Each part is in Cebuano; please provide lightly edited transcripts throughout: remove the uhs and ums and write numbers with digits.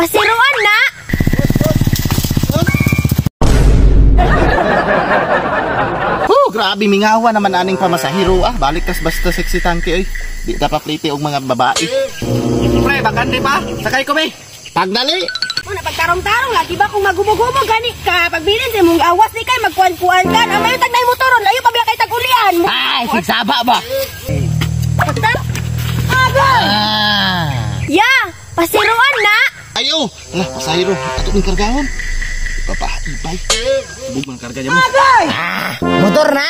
Pasiruan na. Oh, grabe mingawa naman aning pamasahiro ah. Balik kas basta sexy tangke oy. Di ta pa plite og mga babae. Pre, bakante pa. Sakay ko be. Pagdali. Mo na pagtarong-tarong lagi ba kung magubo-gubo gani ka pagbilin sa imong awas di kay magkuan-kuan ka. Amayo tagnay motoron, ayo pa biya kay tag-ulian. Ay, sigsaba ba? Pagtarong. Agay! Ya, pasiruan na. Ayo, lah pasahero ato ning kargahon. Babae bay. Bug man karga niya mo. Agay! Motor na.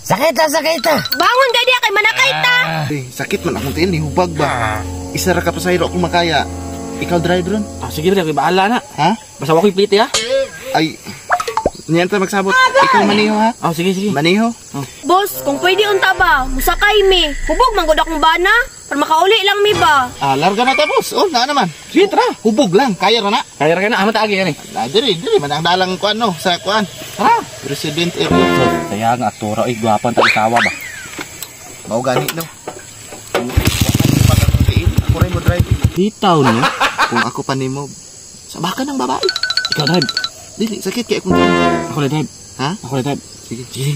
Sakit ta, sakit ta. Bangon kay diya kay manakay ta. Eh, sakit man akong tiil ni hubag ba. Isa ra ka pasahero akong makaya. Ikaw drive ron? Ah, sige pre, ako bahala na. Ha? Basta wa ko'y plite ha. Ay, niyan ta magsabot. Ikaw maniho ha? Ah, sige, sige. Maniho? Boss, kung pwede unta ba, musakay mi. Hubog man gud akong bana para makauli lang mi ba. Ah, larga na ta boss. Oh, na naman. Sige, tara. Hubog lang, kaya ra na. Kaya ra ka na, ama taagi yan eh. Ah, diri, diri man ang dalang kuan no sa kuan. Tara. President area. Kaya nga aktora ay gwapan ta isawa ba. Mao gani no. Ako rin mo drive. Bitaw no. Kung ako pa nimo, sabakan ng babae. Ikaw drive. Dili, sakit kay akong tiil. Ako na drive. Ha? Ako na drive. Sige. Sige.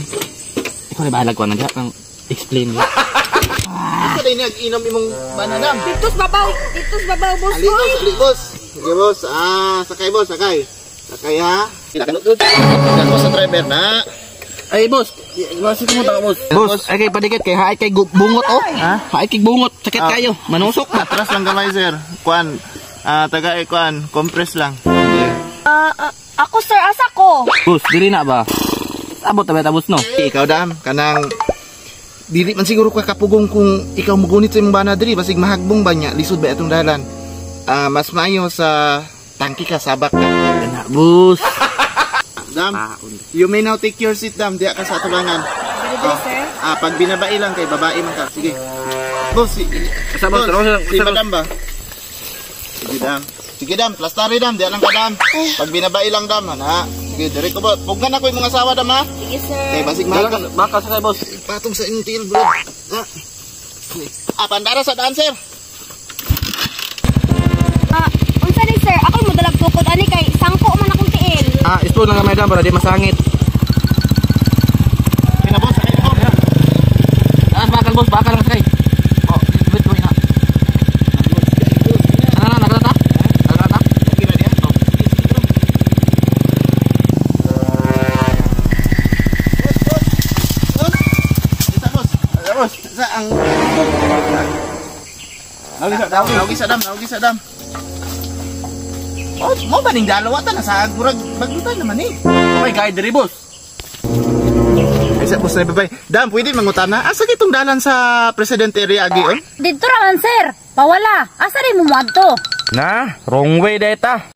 Ikaw na bahala ko na diha kang explain mo. Ikaw din nag-inom imong bananam. Dito sa babaw, dito sa babaw boss. Ali boss, ali boss. Sige boss. Ah, sakay boss, sakay. Sakay ha. Ako sa driver na. Ay boss, boss mo ta boss. Boss, ay kay padikit kay haay kay bungot oh. Ha? Haay kay bungot, sakit Ah. kayo. Manusok ba? Atras lang gamay sir. Kuan. Ah, taga eh, kuan, compress lang. Ah, ako sir, asa ko? Boss, dili na ba? Abot ta ba boss no? Ikaw dam, kanang dili man siguro ka kapugong kung ikaw mugunit sa imong bana diri basig mahagbong ba niya, lisod ba atong dalan. Ah, mas maayo sa tangki ka sabak ka. Kana boss. Dam, you may now take your seat dam, diya ka sa atubangan. Dili sir. Ah, pag binabae lang kay babae man ka. Sige. Boss, si, Sa boss, boss, si madam ba? Sige dam. Sige dam, plastari dam, diya lang ka dam. Pag binabae lang dam, ana. Sige, dire ko ba. Pugnan ako imong asawa dam ha. Sige sir. Kay basig mahal. Baka sa kay boss. Patong sa inyong tiil, bro. Ah. Ah, pandara sa daan, sir. Ah, unsa ni sir? Ako mo dalag tukod ani kay sangko man akong tiil. Ah, ispo lang gamay dam para di masangit. Kina boss, sakay ko. Ah, bakal boss, bakal lang sakay. Oh, wait, wait na. Ano na, nakalata? Nakalata? Okay na diya. Oh, sige, sige, bro. Boss, boss. Boss. Isa, boss. Isa, boss. Isa ang Naugi sa dam, naugi sa dam. Oh, mo ba ning dalawa ta nasa murag baglutan naman eh. Okay, guide diri boss. Isa boss na babay. Dam, pwede mangutana. Asa kitong dalan sa President area agi on? Dito ra man sir. Pawala. Asa rin mo moadto? Na, wrong way data.